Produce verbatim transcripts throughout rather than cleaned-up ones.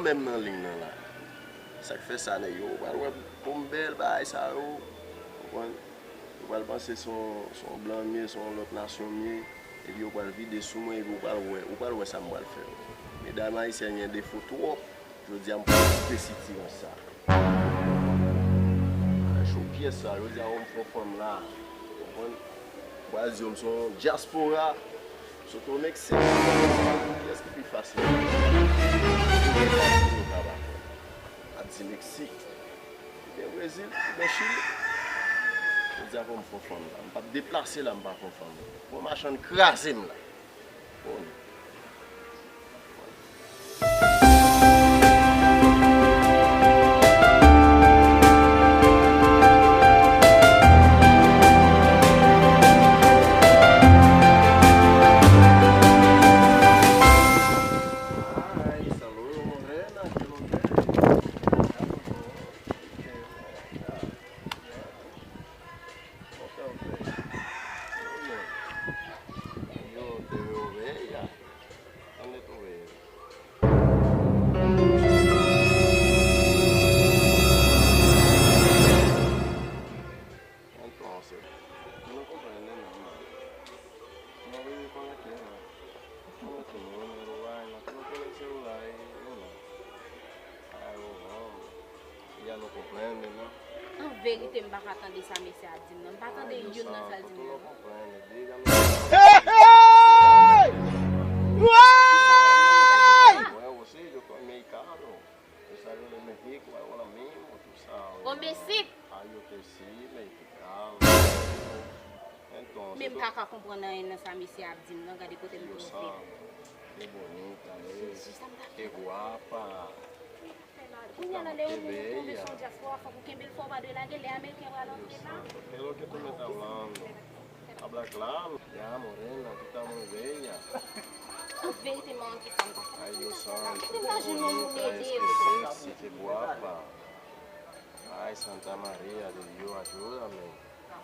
Menm nan liy nan la. Sa k fè sa, nèg yo pral wè pou m bèl, bagay sa yo. Konprann? Yo pral panse se yon, se yon blan m ye, se yon lòt nasyon m ye. Epi yo pral vide sou mwen, epi ou pral wè, ou pral wè sa m pral fè yo. Medam ayisyèn gen defo twòp. Jodi a, m pral kite sitirans sa. Ay, cho pyès sa, jodi a, ou m fè fanm la. Konprann? Ou pral di yo m se yon dyaspora. Soto Meksik. Kiyès ki pi fasil? Ap di Meksik, oubyen Brezil, oubyen Chili. Jodi a fò m fè fanm la. M p ap deplase la, m pa fè fanm la. Bon, machann kraze m la. Bon. Ay, saludos, morena, que lo que. Yo, te veo bella. ¿Dónde tú vives? Entonces, tú no comprendes nada. No vives por aquí, ¿no? Tú no tienes número, vaina, tú no tienes celular y uno. Ay, oh, hombre. Ella no comprende, ¿no? An verite, m pa ka tande sa mesye a di m nan. M pa tande youn nan sa l di m nan. Hey, hey! Wey! Nuevo, sí, yo estoy mexicano. Tú sabes de México, ahora mismo, tú sabes. O Mesik! Ay, yo te sí, mexicano. Entonces, men m pa ka konprann anyen nan sa mesye a ap di m nan, gade kote m twouve m. Qué bonita, eh. Qué guapa. Kounye a la, lè yon moun tonbe sou yon dyaspora, fòk ou kenbe l fò, ou pa dwe lage. Lè ameriken pral antre la. ¿Qué es lo que tú me estás hablando? Habla claro. Ya, morena, tú estás muy bella. An verite, m manke sa m pa fè. Ay, Dios santo, qué bonita, es que sexy, qué guapa. Ay, Santa María de Dios, ayúdame.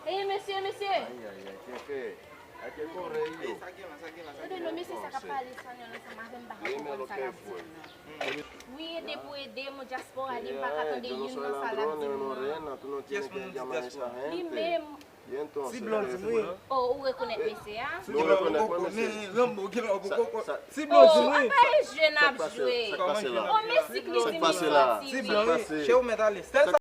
Ey, mesye, mesye! Ay, ay, ay, ¿qué fue? Ay, ¿qué corre yo? Tande non, mesye sa k ap pale espanyòl ansanm avè m, m pa ka konprann sa l ap di m nan. Wi, ede pou ede m, dyaspora ede m, pa ka tande youn nan sa l ap di m nan. Kiyès moun nou di dyaspora? Li menm. Ti blan di m wi. Oh, ou rekonèt mesye a? Si ti blan poko konnen, Rambo ki la poko konnen. Ti blan di m wi. Oh, apa e jwe n ap jwe? Oh, Mesik li di m li santi wi. Ti blan wi, chè ou mèt ale.